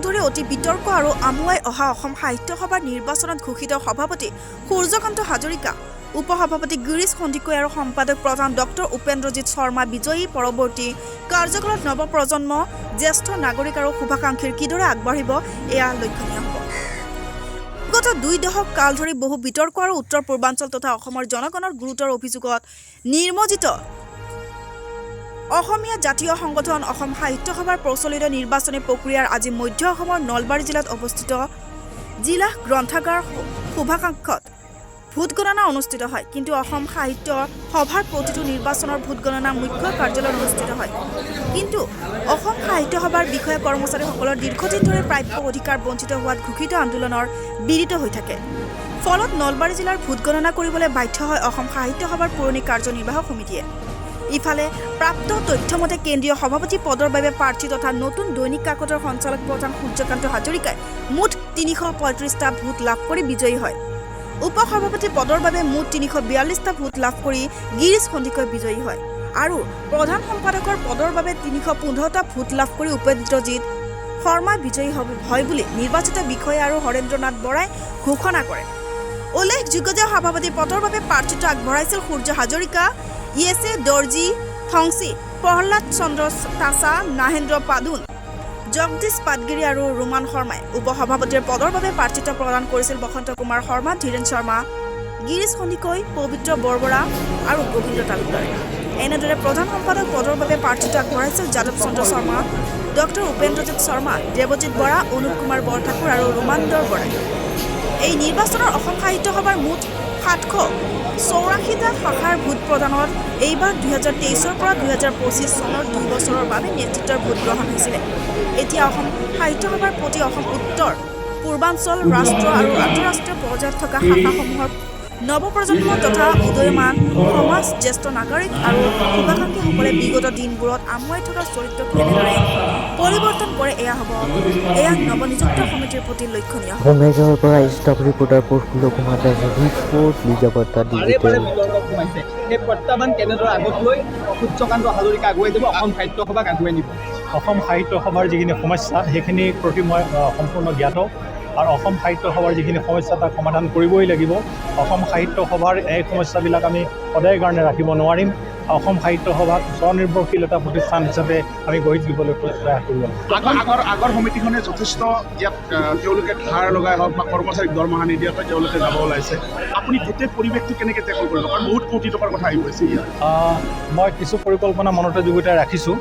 ধৰি অতি বিতৰ্ক আৰু আমুৱাই অহা অসম সাহিত্য সভাৰ নিৰ্বাচনত ঘোষিত সভাপতি সূৰ্যকান্ত হাজৰিকা, উপসভাপতি গিৰীশ সন্দিকৈ আৰু সম্পাদক প্ৰধান ডক্টৰ উপেন্দ্ৰজিৎ শৰ্মা বিজয়ী। পৰৱৰ্তী কাৰ্যকালত নৱপ্ৰজন্ম, জ্যেষ্ঠ নাগৰিক আৰু শুভাকাংক্ষীৰ কিদৰে আগবাঢ়িব, এয়া লক্ষণীয় হ'ব। বিগত 2 দশক কাল ধৰি বহু বিতৰ্ক আৰু উত্তৰ পূৰ্বাঞ্চল তথা অসমৰ জনগণৰ গুৰুতৰ অভিযোগত নিমজ্জিত অসমীয়া জাতীয় সংগঠন অসম সাহিত্য সভাৰ প্ৰচলিত নিৰ্বাচনী প্ৰক্ৰিয়াৰ আজি মধ্য অসমৰ নলবাৰী জিলাত অৱস্থিত জিলা গ্ৰন্থাগাৰ সভাকক্ষত ভোটগণনা অনুষ্ঠিত হয়। কিন্তু অসম সাহিত্য সভাৰ প্ৰতিটো নিৰ্বাচনৰ ভোটগণনা মুখ্য কাৰ্যালয়ত অনুষ্ঠিত হয়। কিন্তু অসম সাহিত্য সভাৰ বিষয়া কৰ্মচাৰীসকলৰ দীৰ্ঘদিন ধৰি প্ৰাপ্য অধিকাৰ বঞ্চিত হোৱাত ঘোষিত আন্দোলনৰ বিৰিত হৈ থাকে। ফলত নলবাৰী জিলাৰ ভোটগণনা কৰিবলৈ বাধ্য হয় অসম সাহিত্য সভাৰ পুৰণি কাৰ্যনিৰ্বাহক সমিতিয়ে। ইফালে প্ৰাপ্ত তথ্য মতে, কেন্দ্ৰীয় সভাপতি পদৰ বাবে প্ৰাৰ্থী তথা নতুন দৈনিক কাকতৰ সঞ্চালক প্ৰধান সূৰ্যকান্ত হাজৰিকাই মুঠ 335টা ভোট লাভ কৰি বিজয়ী হয়। উপ সভাপতি পদৰ বাবে মুঠ 342টা ভোট লাভ কৰি গিৰীশ সন্দিকৈ বিজয়ী হয় আৰু প্ৰধান সম্পাদকৰ পদৰ বাবে 315টা ভোট লাভ কৰি উপেন্দ্ৰজিৎ শৰ্মা বিজয়ী হয় বুলি নিৰ্বাচিত বিষয়া আৰু হৰেন্দ্ৰনাথ বৰাই ঘোষণা কৰে। উল্লেখযোগ্য যে সভাপতি পদৰ বাবে প্ৰাৰ্থিত্ব আগবঢ়াইছিল সূৰ্য হাজৰিকা, য়েছে দৰ্জী থংচী, প্ৰহ্লাদ চন্দ্ৰ তাছা, নাহেন্দ্ৰ পাদুন, জগদীশ পাটগিৰি আৰু ৰোমান শৰ্মাই। উপ সভাপতিৰ পদৰ বাবে প্ৰাৰ্থিত্ব প্ৰদান কৰিছিল বসন্ত কুমাৰ শৰ্মা, ধীৰেণ শৰ্মা, গিৰীশ সন্দিকৈ, পবিত্ৰ বৰবৰা আৰু গোবিন্দ তালুকদাৰে। এনেদৰে প্ৰধান সম্পাদক পদৰ বাবে প্ৰাৰ্থিত্ব আগবঢ়াইছিল যাদৱ চন্দ্ৰ শৰ্মা, ডক্টৰ উপেন্দ্ৰজিৎ শৰ্মা, দেৱজিৎ বৰা, অনুপ কুমাৰ বৰঠাকুৰ আৰু ৰোমান্দৰ বৰাই। এই নিৰ্বাচনৰ অসম সাহিত্য সভাৰ মুঠ 784টা শাখাৰ ভোট প্ৰদানত এইবাৰ 2023ৰ পৰা 2025 চনৰ 2 বছৰৰ বাবে নেতৃত্বৰ ভোট গ্ৰহণ হৈছিলে। এতিয়া অসম সাহিত্য সভাৰ প্ৰতি অসম, উত্তৰ পূৰ্বাঞ্চল, ৰাষ্ট্ৰ আৰু আন্তঃৰাষ্ট্ৰীয় পৰ্যায়ত থকা শাখাসমূহৰ নৱপ্ৰজন্ম তথা উদয়মান সমাজ, জ্যেষ্ঠ নাগৰিক আৰু শুভাকাংক্ষীসকলে বিগত দিনবোৰত আমুৱাই থকা চৰিত্ৰক কেনেদৰে পৰিৱৰ্তন কৰে, এয়া নৱনিযুক্ত সমিতিৰ প্ৰতি লক্ষণীয় হ'ব। বঙাইগাঁৱৰ পৰা ষ্টাফ ৰিপৰ্টাৰ প্ৰফুল্ল কুমাৰ দাসৰ ৰিপৰ্ট, লিজাবাৰ্তা বাৰে বাৰে ডিজিটেল। বিতৰ্কত সোমাইছে। সেই প্ৰত্যাহ্বান কেনেদৰে আগত লৈ সূৰ্যকান্ত হাজৰিকা আগুৱাই যাব, অসম সাহিত্য সভাক আগুৱাই নিব? অসম সাহিত্য সভাৰ যিখিনি সমস্যা, সেইখিনিৰ প্ৰতি মই সম্পূৰ্ণ জ্ঞাত আৰু অসম সাহিত্য সভাৰ যিখিনি সমস্যা, তাক সমাধান কৰিবই লাগিব। অসম সাহিত্য সভাৰ এই সমস্যাবিলাক আমি সদায় কাৰণে ৰাখিব নোৱাৰিম। অসম সাহিত্য সভাক স্বনিৰ্ভৰশীল এটা প্ৰতিষ্ঠান হিচাপে আমি গঢ়ি তুলিবলৈ প্ৰয়াস কৰিব লাগিব। আগৰ সমিতিখনে যথেষ্ট ইয়াত তেওঁলোকে ধাৰ লগাই হওক বা কৰ্মচাৰীক দৰমহা নিদিয়াকৈ তেওঁলোকে যাব ওলাইছে। আপুনি গোটেই পৰিৱেশটো কেনেকৈ টেকল কৰিব? কাৰণ বহুত কোটি টকাৰ কথা আহি পৰিছে ইয়াত। মই কিছু পৰিকল্পনা মনতে যুগুতাই ৰাখিছোঁ।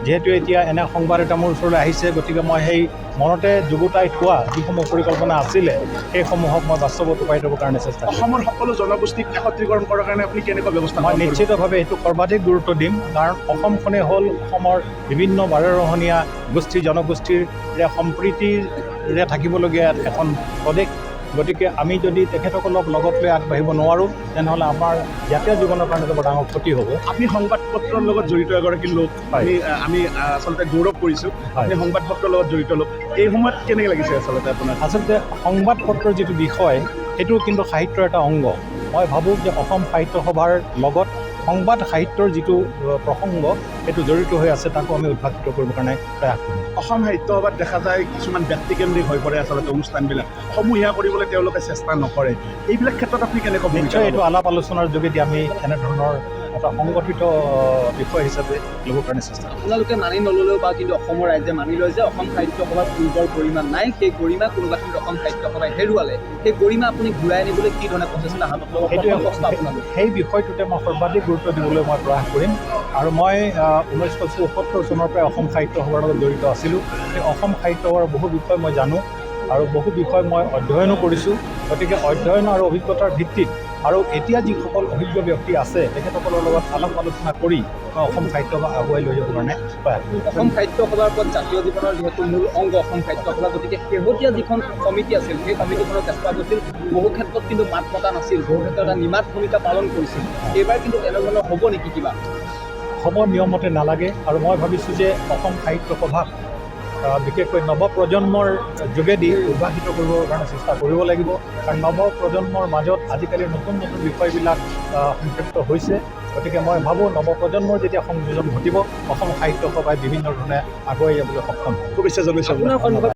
যিহেতু এতিয়া এনে সংবাদ এটা মোৰ ওচৰলৈ আহিছে, গতিকে মই সেই মনতে যুগুতাই থোৱা যিসমূহ পৰিকল্পনা আছিলে, সেইসমূহক মই বাস্তৱত ৰূপায়িত কৰিবৰ কাৰণে চেষ্টা কৰিম। অসমৰ সকলো জনগোষ্ঠীক একত্ৰীকৰণ কৰাৰ কাৰণে আপুনি কেনেকুৱা ব্যৱস্থা মই গ্ৰহণ কৰিব? নিশ্চিতভাৱে সেইটো সৰ্বাধিক গুৰুত্ব দিম। কাৰণ অসমখনেই হ'ল অসমৰ বিভিন্ন বাৰেৰহণীয়া গোষ্ঠী জনগোষ্ঠীৰে সম্প্ৰীতিৰে থাকিবলগীয়া এখন প্ৰদেশ। গতিকে আমি যদি তেখেতসকলক লগত লৈ আগবাঢ়িব নোৱাৰোঁ, তেনেহ'লে আমাৰ জাতীয় জীৱনৰ কাৰণে বৰ ডাঙৰ ক্ষতি হ'ব। আপুনি সংবাদ পত্ৰৰ লগত জড়িত এগৰাকী লোক। হয়। আমি আচলতে গৌৰৱ কৰিছোঁ। আপুনি সংবাদ পত্ৰৰ লগত জড়িত লোক। এই সময়ত কেনেকৈ লাগিছে আচলতে আপোনাৰ? আচলতে সংবাদ পত্ৰৰ যিটো বিষয়, সেইটো কিন্তু সাহিত্যৰ এটা অংগ। মই ভাবোঁ যে অসম সাহিত্য সভাৰ লগত সংবাদ সাহিত্যৰ যিটো প্ৰসংগ, সেইটো জড়িত হৈ আছে। তাকো আমি উদ্ভাসিত কৰিবৰ কাৰণে প্ৰয়াস কৰিম। অসম সাহিত্য সভাত দেখা যায় কিছুমান ব্যক্তিকেন্দ্ৰিক হৈ পৰে আচলতে। অনুষ্ঠানবিলাক সমূহীয়া কৰিবলৈ তেওঁলোকে চেষ্টা নকৰে। এইবিলাক ক্ষেত্ৰত আপুনি কেনেকুৱা ভূমিকা নিশ্চয় ল'ব? এইটো আলাপ আলোচনাৰ যোগেদি আমি এনেধৰণৰ এটা সংগঠিত বিষয় হিচাপে ল'বৰ কাৰণে চেষ্টা কৰিম। আপোনালোকে মানি নল'লেও বা কিন্তু অসমৰ ৰাইজে মানি লয় যে অসম সাহিত্য সভাৰ পূৰ্বৰ গৰিমা নাই। সেই গৰিমা কোনোবাখিনিত অসম সাহিত্য সভাই হেৰুৱালে। সেই গৰিমা আপুনি ঘূৰাই আনিবলৈ কি ধৰণে প্ৰচেষ্টা হাতত ল'ব? সেইটোৱে। প্ৰথম প্ৰশ্ন আপোনালৈ। সেই বিষয়টোতে মই সৰ্বাধিক গুৰুত্ব দিবলৈ মই প্ৰয়াস কৰিম। আৰু মই 1974 চনৰ পৰাই অসম সাহিত্য সভাৰ লগত জড়িত আছিলোঁ। সেই অসম সাহিত্য সভাৰ বহু বিষয় মই জানো আৰু বহু বিষয় মই অধ্যয়নো কৰিছোঁ। গতিকে অধ্যয়ন আৰু অভিজ্ঞতাৰ ভিত্তিত আৰু এতিয়া যিসকল অভিজ্ঞ ব্যক্তি আছে, তেখেতসকলৰ লগত আলাপ আলোচনা কৰি মই অসম সাহিত্য সভা আগুৱাই লৈ যাবৰ কাৰণে প্ৰয়াস কৰিম। অসম সাহিত্য সভাৰ ওপৰত জাতীয় জীৱনৰ যিহেতু মূল অংগ অসম সাহিত্য সভা, গতিকে শেহতীয়া যিখন সমিতি আছিল, সেই সমিতিখনত দেখা গৈছিল বহু ক্ষেত্ৰত কিন্তু মাত মতা নাছিল, বহু ক্ষেত্ৰত এটা নিমাত ভূমিকা পালন কৰিছিল। এইবাৰ কিন্তু তেনেধৰণৰ হ'ব নেকি কিবা? হ'ব নিয়মতে নালাগে। আৰু মই ভাবিছোঁ যে অসম সাহিত্য সভাক বিশেষকৈ নৱপ্ৰজন্মৰ যোগেদি উদ্ভাসিত কৰিবৰ কাৰণে চেষ্টা কৰিব লাগিব। কাৰণ নৱপ্ৰজন্মৰ মাজত আজিকালি নতুন নতুন বিষয়বিলাক সম্পৃক্ত হৈছে। গতিকে মই ভাবোঁ, নৱপ্ৰজন্মৰ যেতিয়া সংযোজন ঘটিব, অসম সাহিত্য সভাই বিভিন্ন ধৰণে আগুৱাই যাবলৈ সক্ষম হ'ব। শুভেচ্ছা জনাইছোঁ। আপোনাৰ সন্মুখত